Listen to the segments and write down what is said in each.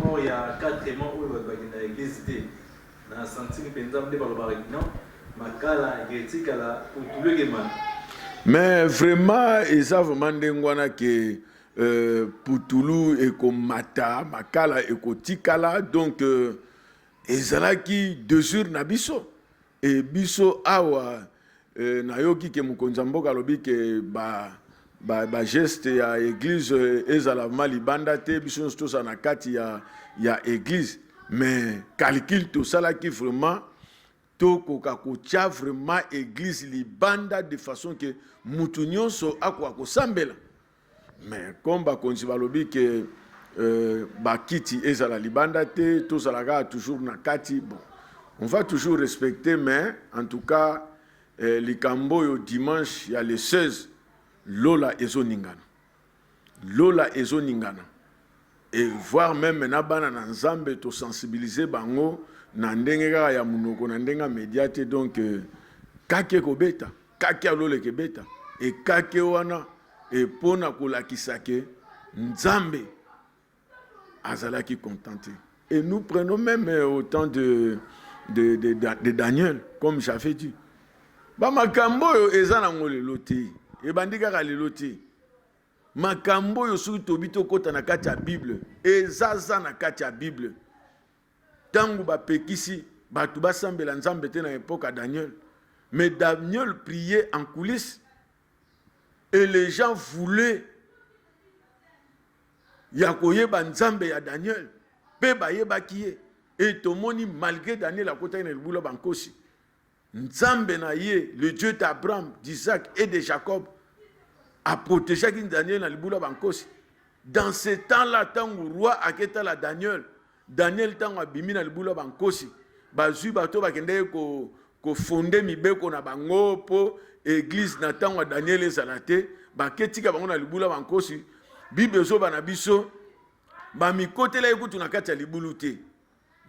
Rapport ya 4 mois oyo bato bakenda église te, na sentir mpenza nde balobaka non, makala eketikala putulu ekemana. Mais vraiment eza vraiment ndenge wana ke putulu ekomata, makala ekotikala. Donc ezalaki désir na biso e biso awa. Nayoki ke mokonzi ya mboka alobi ke ba geste ya église ezala ma libanda te, biso nyonso tozala na kati ya église. Mais calcul tosalaki, vraiment tokoka kotia vraiment église libanda de façon ke mutu nyonso akoka kosambela. Mais comme bakonzi balobi ke bakiti ezala libanda te, tozala kaka toujours na kati, bon, on va toujours respecter. Mais en tout cas, likambo oyo, dimanche ya le 16, lola ezoningana, lola ezoningana. Et voire même na bana na Nzambe, tosensibilize bango na ndenge kaka ya monoko, na ndenge ya média te. Donc kake ekobeta, kake ya lola ekebeta ekake wana mpona kolakisa ke Nzambe azalaki content te. Et nous prenons même au temps de Daniel, comme j'avais dit, bamakambo oyo eza nango lelo te, ebandi kaka lelo te. Makambo oyo, soki tobi tokɔta na kati ya Bible, ezaza na kati ya Bible. Ntango bapekisi bato basambela Nzambe te na époque ya Daniel, mais Daniel priait en coulisses et les gens voulaient ya koyeba Nzambe ya Daniel, mpe bayebaki ye. E tomoni, malgré Daniel akotaki na libulu bankosi, Nzambe na ye, le Dieu d'Abraham, d'Isaac et de Jacob, aprotégeaki Daniel na libulu bankosi. Dans ce temps-là, ntango roi aketala Daniel, Daniel ntango abimi na libulu bankosi, bazwi bato bakendaki kofonder mibeko na bango mpo église na ntango ya Daniel ezala te, baketika bango na libulu bankosi. Bible ezoba na biso, bamikotelaki kutu na kati ya libulu te,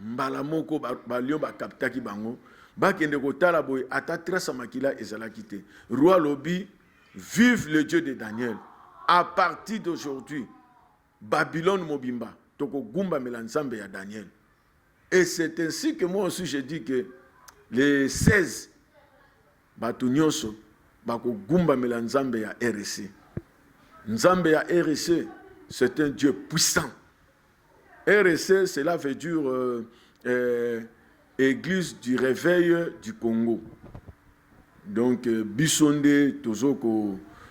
mbala moko balion bakaptaki bango. Bakende kotala boye, ata trace ya makila ezalaki te. Roi alobi: "Vive le Dieu de Daniel! À partir d'aujourd'hui, Babylone mobimba tokogumbamela Nzambe ya Daniel." Et c'est ainsi que moi aussi je dis que les 16, bato nyonso bakogumbamela Nzambe ya RC. Nzambe ya RC, c'est un Dieu puissant. RC, cela veut dire Église du Réveil du Congo. Donc biso nde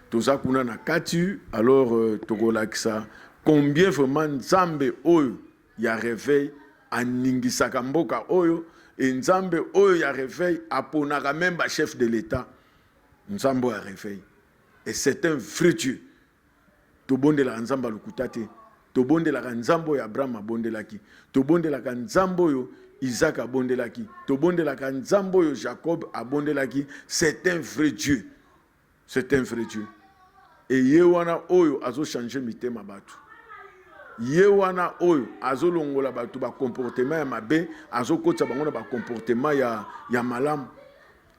toza kuna na kati. Alors tokolakisa combien vraiment Nzambe oyo ya réveil aningisaka mboka oyo, e Nzambe oyo ya réveil aponaka même bachef de l'État. Nzambe oyo ya réveil, et c'est un vrai Dieu. Tobondelaka Nzambe alokuta te, tobondelaka Nzambe oyo Abraham abondelaki, tobondelaka Nzambe oyo Isaac abondelaki, tobondelaka Nzambe oyo Jacob abondelaki. C'est un vrai Dieu, c'est un vrai Dieu. E ye wana oyo azochanger mitema bato, ye wana oyo azolongola bato bacomportement ya mabe, azokotisa bango na bacomportement ya malamu.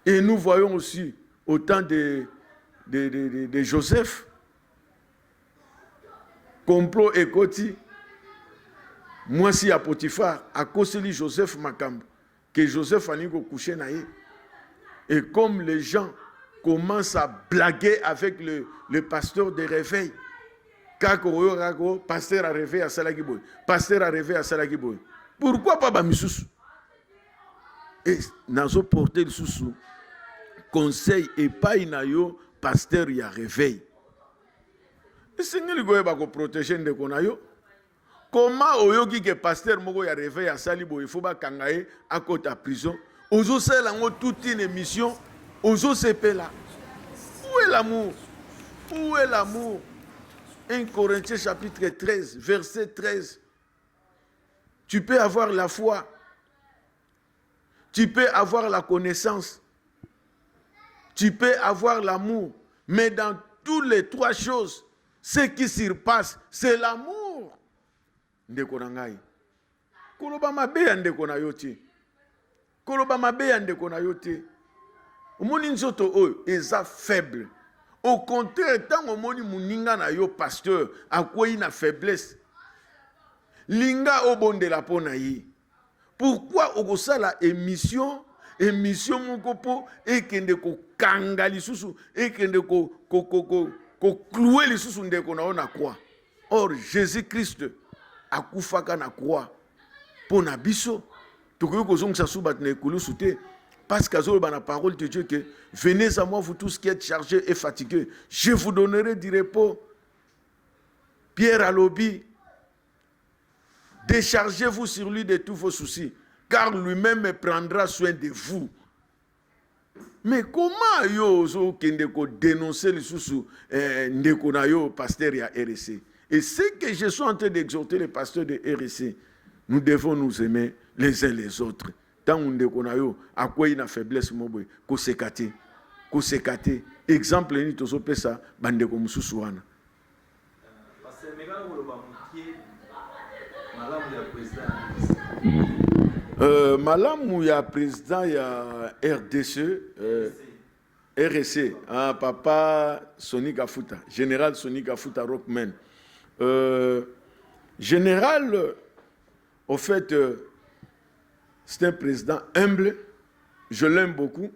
Et nous voyons aussi au temps de Joseph, complot ekoti, mwasi ya Potifar akoseli Joseph makambo ke Joseph alingi kocoucher na ye. Et comme les gens commencent à blaguer avec le pasteur de réveil, kaka oyo kaka pasteur ya réveil asalaki boye, pasteur ya réveil asalaki boye, pourquoi pas bamisusu? E nazoporter lisusu conseil epai na yo, pasteur ya réveil: esengeli koyeba koprotéger ndeko na yo. Koma oyoki ke pasteur moko ya réveil asali boye, fo bakanga ye, akota prison, ozosalela yango toute une émission, ozosepela. Où est l'amour? Où est l'amour? 1 Corinthiens chapitre 13 verset 13: tu peux avoir la foi, tu peux avoir la connaissance, tu peux avoir l'amour, mais dans toutes les trois choses, ce qui surpasse, c'est l'amour. Ndeko na ngai, koloba mabe ya ndeko na yo te, koloba mabe ya ndeko na yo te. Omoni nzoto oyo eza faible. Au contraire, ntango omoni moninga na yo pasteur akwei na faiblesse, Linga obondela mpo na ye. Pourquoi okosala émission, émission moko mpo ekende kokanga lisusu, ekende ko ko ko ko ko-clouer lisusu ndeko na yo na croix? Or Jésus Christ akufaka na croix mpo na biso. Tokoki kozongisa su bato na ekulusu te, parce qu'azoloba na parole de Dieu que: "Venez à moi, vous tous qui êtes chargés et fatigués, je vous donnerai du repos." Pierre alobi: "Déchargez-vous sur lui de tous vos soucis, car lui-même prendra soin de vous." Mais comment yo ozokende kodénoncer lisusu ndeko na yo pasteur ya RC? Et ce que je suis en train d'exhorter les pasteurs de RC, nous devons nous aimer les uns les autres. Ntango ndeko na yo akwei na faiblesse mo boye, koseka te, koseka te. Exemple nini tozopesa bandeko mosusu wana? Pasteur, mekana koloba mokie malamu ya président. Malamu ya président ya RDC, RC, hein, papa Sony Kafuta, général Sony Kafuta Rockman. Général, au fait, c'est un président humble, je l'aime beaucoup.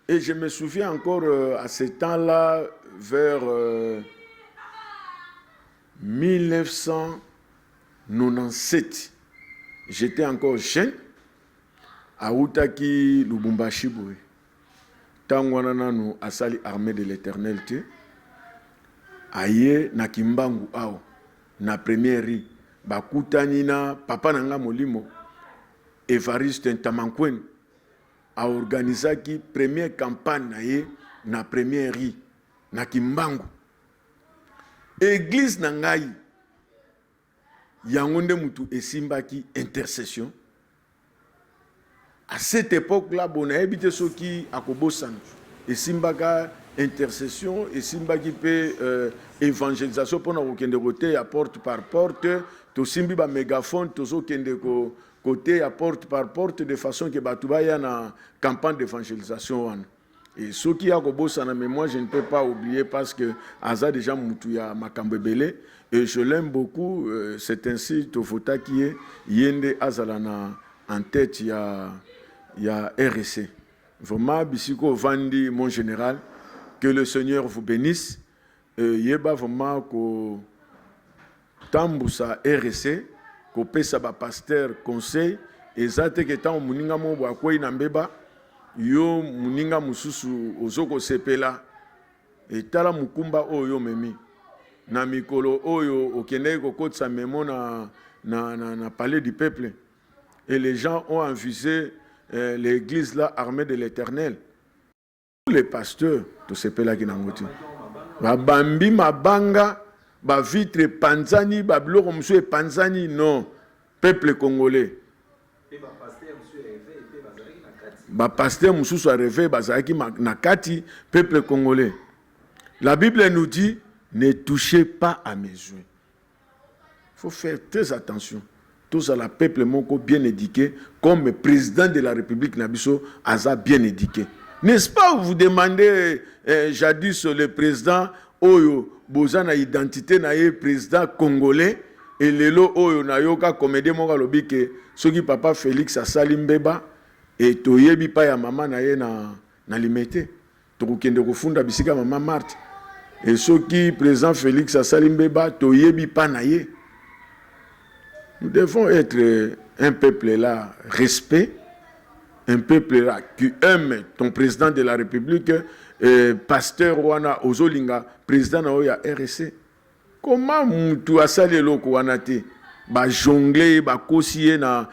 Et je me souviens encore à ce temps-là, vers 1997, j'étais encore jeune, autaki Lubumbashi boye. Ntango wana nanu asali Armée de l'Éternel te. Aye na Kimbangu awa na première rue, bakutani na papa na nga molimo Evariste Ntamankwenu. Aorganizaki première campagne na ye na première rue na Kimbangu. Église na ngai yango nde mutu esimbaki intercession à cette époque là. Bon, nayebi te soki akobosana. Esimbaka intercession, esimbaki mpe évangélisation mpona kokende koteya porte par porte. Tosimbi bamégaphone, tozokende koteya porte par porte de façon ke bato baya na campagne d'évangélisation wana. Et soki akobosana, mais moi je ne peux pas oublier, parce que aza déjà mutu ya makambo ebele et je l'aime beaucoup. C'est ainsi tovotaki ye, ye nde azala na en tête ya RC. Vraiment, bisika ovandi, mon général, que le Seigneur vous bénisse. Yeba vraiment kotambusa RC, kopesa bapasteur conseil. Eza te ke ntango moninga moko boye akwei na mbeba, yo moninga mosusu ozo kosepela. Etala mokumba oyo omemi na mikolo oyo okendaki kokotisa memo na palais du peuple, et les gens ont envisé l'église là, Armée de l'Éternel. Tous les pasteurs tosepelaki nango te. Babambi mabanga, bavitre epanzani, babiloko mosusu epanzani. Non, peuple congolais, bapasteur mosusu ya réveil bazalaki na kati. Peuple congolais, la Bible nous dit: "Ne touchez pas à mes oints." Il faut faire très attention. Tozala peuple moko bien éduqué, comme président de la République na biso aza bien éduqué, n'est-ce pas? Vous demandez jadis le président oyo boza na identité na ye, président congolais. Elelo oyo nayoka comédien moko alobi ke soki papa Félix asali mbeba e, toyebi pa ya mama na ye na Limete, tokokende kofunda bisika mama Marthe. E soki président Félix asali mbeba, toyebi pa na ye. Nous devons être un peuple là respect, un peuple là qui aime ton président de la République. Pasteur wana ozolinga président na oyo ya RC, comment mutu asali eloko wana te, bajongle ye, bakosi ye na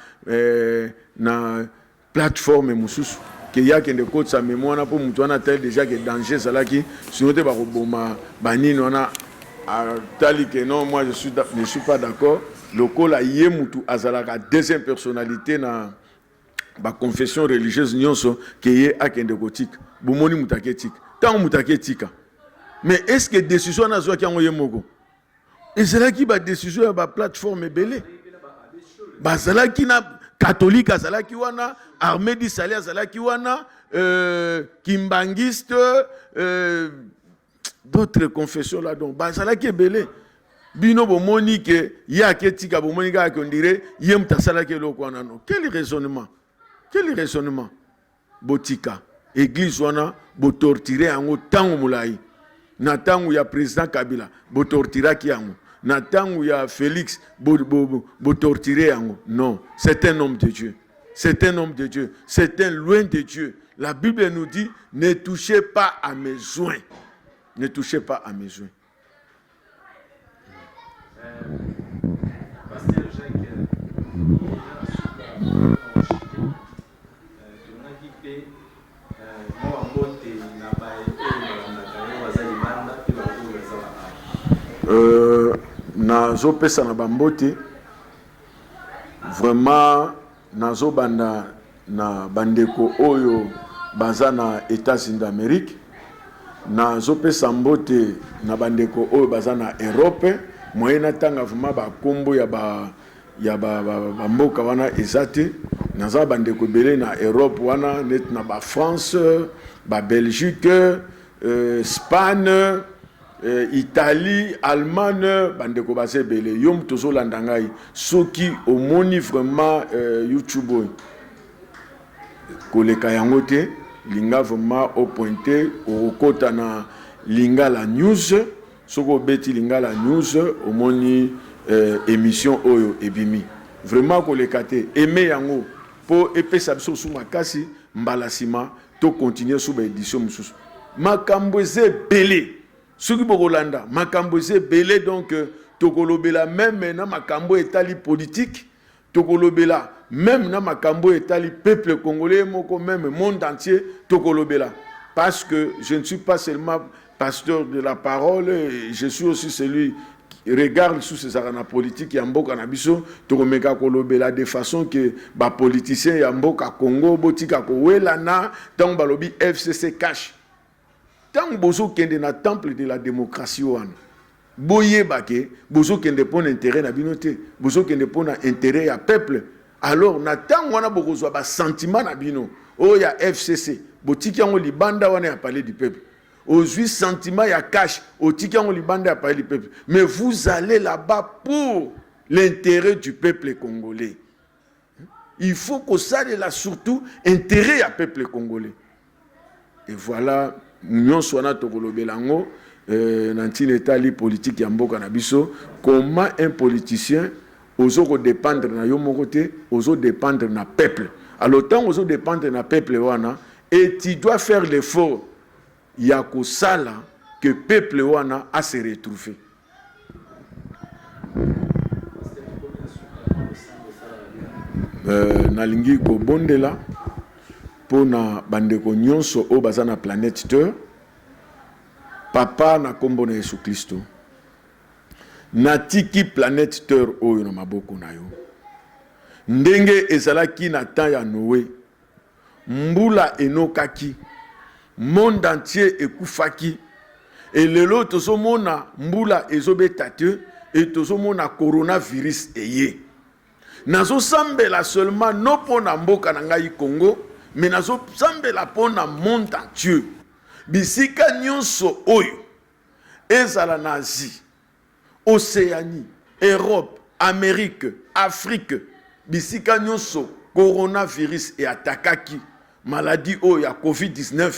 plateforme mosusu ke ye akende kotisa memo wana, mpo mutu wana atali déjà ke danger ezalaki, sinon te bakoboma banini wana. Atali ke non, moi je suis pas d'accord. Lokola ye mutu azalaka deuxième personnalité na baconfession religieuse nyonso, ke ye akende kotika. Bomoni mutu aketika, ntango mutu aketika, mais est ce que décision wana azwaki yango ye moko? Ezalaki badécision ya baplateforme ebele. Bazalaki na catholique azalaki wana, Armée du Salut azalaki wana, kimbangiste, d'autres confessions là. Donc bazalaki ebele. Bino bomoni ke ye aketika, bomoni kaka ke on dirait ye moto asalaki eloko wana. No, quel raisonnement, quel raisonnement? Botika église wana, botorturer yango ntango molai. Na ntango ya président Kabila botorturaki yango, na ntango ya Félix botorturer yango. Non, c'est un homme de Dieu, c'est un homme de Dieu, c'est un oint de Dieu. La Bible nous dit: ne touchez pas à mes oints, ne touchez pas à mes oints. Pasteur Jacques, eza na suka, tolingaki mpe mwa bambote na baye oyo balandaka yo, baza libanda mpe baoyo baza ba Nazopesa na bambote vraiment, nazobanda na bandeko oyo baza na États-Unis d'Amérique, nazopesa mbote na bandeko oyo baza na Europe. Moyen natanga vraiment bakombo ya ba ya bamboka ba, ba wana eza te. Naza bandeko ebele na Europe wana, neti na baFrance, baBelgique, Espagne, Italie, Allemagne, bandeko baza ebele. Yo moto ozolanda ngai, soki omoni vraiment YouTube oyo, koleka yango te, linga vraiment opointe, okokota na Lingala News. Soki obeti Lingala News, omoni émission oyo ebimi. Vraiment koleka te, aime yango mpo epesa biso su makasi mbala nsima tocontinuer su baédition mosusu. Makambo eza ebele, soki bokolanda makambo eza ebele. Donc tokolobela même na makambo etali politique, tokolobela même na makambo etali peuple congolais moko, même monde entier tokolobela, parce que je ne suis pas seulement pasteur de la parole, je suis aussi celui qui regarde lisusu ezalaka na politique ya mboka na biso. Tokomeka kolobela de façon que bapoliticien ya mboka Congo botika kowelana. Ntango balobi FCC CACH, ntango bozokende na temple de la démocratie wana, boyeba ke bozokende mpo na intérêt na bino te, bozokende mpo na intérêt ya peuple. Alors na ntango wana bokozwa basentiment na bino oyo ya FCC, botiki yango libanda wana ya palais du peuple. Ozwi sentiment ya CACH, otiki yango libanda ya palais du peuple, mais vous allez là-bas pour l'intérêt du peuple congolais. Il faut kosalela surtout intérêt ya peuple congolais. Et voilà, nyonso wana tokolobela yango na ntina etali politique ya mboka na biso. Comment un politicien ozo kodépendre na yo moko te, ozodépendre na peuple? Alors ntango ozodépendre na peuple wana, et tu dois faire l'effort ya kosala que peuple wana ase retrouver. Pasteur, tokomi na suka mwa losambo esalaka bien. Nalingi kobondela mpona bandeko nyonso oyo baza na planète Terre. Papa, na nkombo na Yesu Kristo, natiki planète Terre oyo na maboko na yo. Ndenge ezalaki na temps ya Noé, mbula enokaki, monde entier ekufaki. Elelo tozomona mbula ezobeta te e tozomona coronavirus eye. Nazosambela seulement no mpo na mboka na ngai Congo, mais nazosambela mpo na monde entier, bisika nyonso oyo ezala na Asie, Océanie, Europe, Amérique, Afrique, bisika nyonso coronavirus eatakaki, maladie oyo ya COVID-19,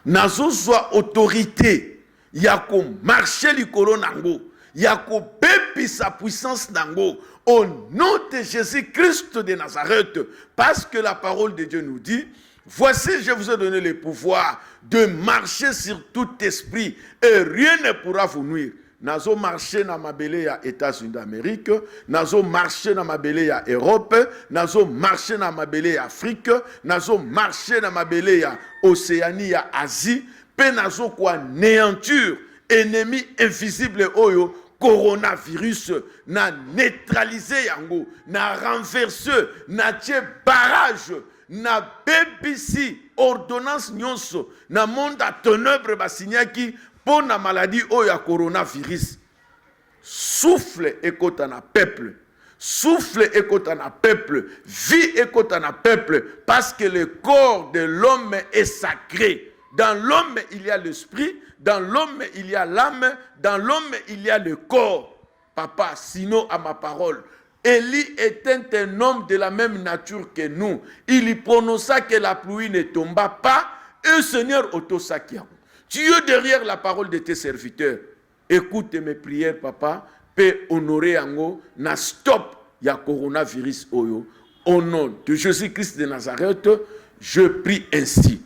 nazozwa autorité ya komarcher likolo nango, ya kobebisa puissance nango au nom de Jésus-Christ de Nazareth, parce que la parole de Dieu nous dit: voici, je vous ai donné le pouvoir de marcher sur tout esprit et rien ne pourra vous nuire. Nazo marcher na mabele ya États-Unis d'Amérique, nazo marcher na mabele ya Europe, nazo marcher na mabele ya Afrique, nazo marcher na mabele ya Océanie, ya Asie, mpe nazo koanéantir ennemi invisible oyo coronavirus. Na neutraliser yango, na renverse, natie barrage, nabebisi ordonnance nyonso na monde ya ténèbre basignaki mpo na maladie oyo ya coronavirus. Souffle ekota na peuple, souffle ekota na peuple, vie ekota na peuple, parce que le corps de l'homme est sacré. Dans l'homme il y a l'esprit, dans l'homme il y a l'âme, dans l'homme il y a le corps. Papa, sinon à ma parole. Élie était un homme de la même nature que nous. Il y prononça que la pluie ne tomba pas. Et Seigneur, otosaki yango. Tu es derrière la parole de tes serviteurs. Écoute mes prières, papa. Pe honorer yango na stop ya coronavirus oyo. Au nom de Jésus-Christ de Nazareth, je prie ainsi.